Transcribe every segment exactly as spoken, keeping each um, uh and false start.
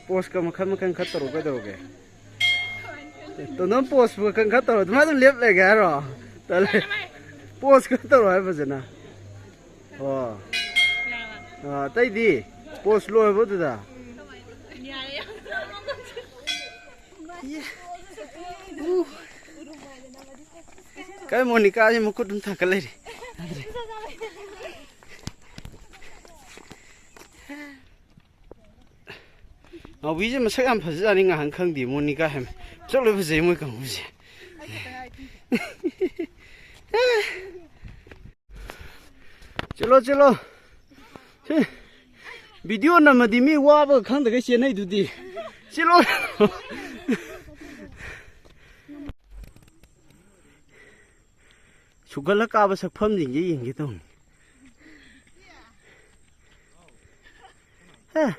ꯄꯣꯁꯀ ꯃꯈꯜ ꯃꯈꯜ ꯈꯔ ꯇꯧꯔꯣ, ꯀꯩꯗꯧꯔꯒꯦ? ꯇꯣꯟꯗꯣꯟ ꯄꯣꯁꯄꯨ ꯃꯈꯜ ꯈꯔ ꯇꯧꯔꯣ, ꯑꯗꯨꯃꯥꯏꯅ ꯑꯗꯨꯝ ꯂꯦꯞ ꯂꯩꯒꯦ ꯍꯥꯏꯔꯣ? ꯇꯜꯂꯦ꯫ ꯄꯣꯁ ꯈꯔ ꯇꯧꯔꯣ ꯍꯥꯏ ꯐꯖꯅ꯫ ꯑꯣ꯫ ꯑꯥ, ꯑꯇꯩꯗꯤ ꯄꯣꯁ ꯂꯣꯏꯔꯕꯣ ꯑꯗꯨꯗ? ꯌꯥꯔꯦ, ꯌꯥꯝ ꯏꯌꯦ꯫ ꯎ꯫ ꯀꯩ ꯃꯣꯅꯤꯀꯥꯁꯤ ꯃꯈꯨꯠ ꯑꯗꯨꯝ ꯊꯥꯡꯒꯠ ꯂꯩꯔꯦ꯫ ꯅꯥꯎꯕꯤꯁꯦ ꯃꯁꯛ ꯌꯥꯝ ꯐꯖꯖꯥꯠꯅꯤ, ꯉꯍꯥꯟ ꯈꯪꯗꯦ, ꯃꯣꯅꯤꯀꯥ ꯍꯥꯏꯕ꯫ ꯃꯁꯛ ꯂꯣꯏ ꯐꯖꯩ ꯃꯣꯏ ꯀꯥꯡꯕꯨꯁꯦ꯫ ꯆꯦꯜꯂꯣ, ꯆꯦꯜꯂꯣ꯫ ꯁꯤ ꯚꯤꯗꯤꯑꯣ ꯅꯝꯃꯗꯤ ꯃꯤ ꯋꯥꯕꯒ ꯈꯪꯗꯒꯩ ꯆꯦꯟꯅꯩꯗꯨꯗꯤ꯫ ꯆꯦꯜꯂꯣ꯫ ꯁꯨꯒꯠꯂ ꯀꯥꯕ ꯁꯛꯐꯝꯁꯤꯡꯁꯦ ꯌꯦꯡꯒꯦ ꯇꯧꯅꯤ꯫ ꯍꯦ꯫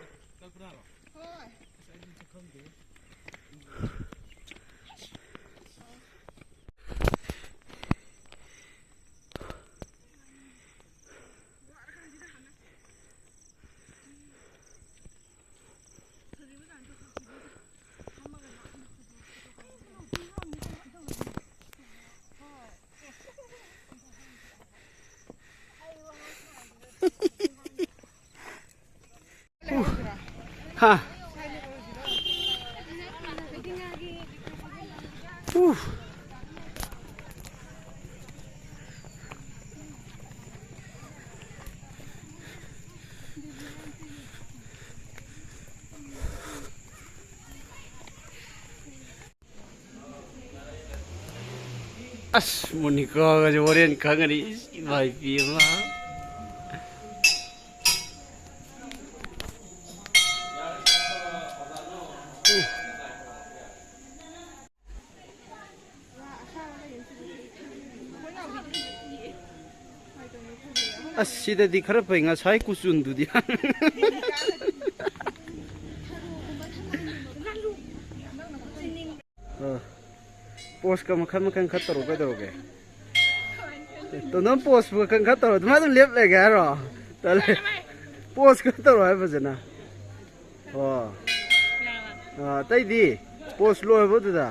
ꯍꯥ꯫ ꯎꯐ꯫ ꯑꯁ, ꯃꯣꯅꯤꯀꯥꯒꯁꯦ ꯍꯣꯔꯦꯟ ꯈꯪꯒꯅꯤ꯫ ꯏꯁ, ꯏꯃꯥ ꯏꯄꯦꯝꯃ꯫ ꯑꯁ, ꯁꯤꯗꯗꯤ ꯈꯔ ꯐꯩ, ꯉꯁꯥꯏ ꯀꯨꯆꯨꯟꯗꯨꯗꯤ꯫ ꯑ, ꯄꯣꯁꯀ ꯃꯈꯜ ꯃꯈꯜ ꯈꯔ ꯇꯧꯔꯣ, ꯀꯩꯗꯧꯔꯒꯦ? ꯇꯣꯟꯗꯣꯟ ꯄꯣꯁꯄꯨ ꯃꯈꯜ ꯈꯔ ꯇꯧꯔꯣ, ꯑꯗꯨꯃꯥꯏꯅ ꯑꯗꯨꯝ ꯂꯦꯞ ꯂꯩꯒꯦ ꯍꯥꯏꯔꯣ? ꯇꯜꯂꯦ꯫ ꯄꯣꯁ ꯈꯔ ꯇꯧꯔꯣ ꯍꯥꯏ ꯐꯖꯅ꯫ ꯑꯣ꯫ ꯑꯥ, ꯑꯇꯩꯗꯤ? ꯄꯣꯁ ꯂꯣꯏꯔꯕꯣ ꯑꯗꯨꯗ?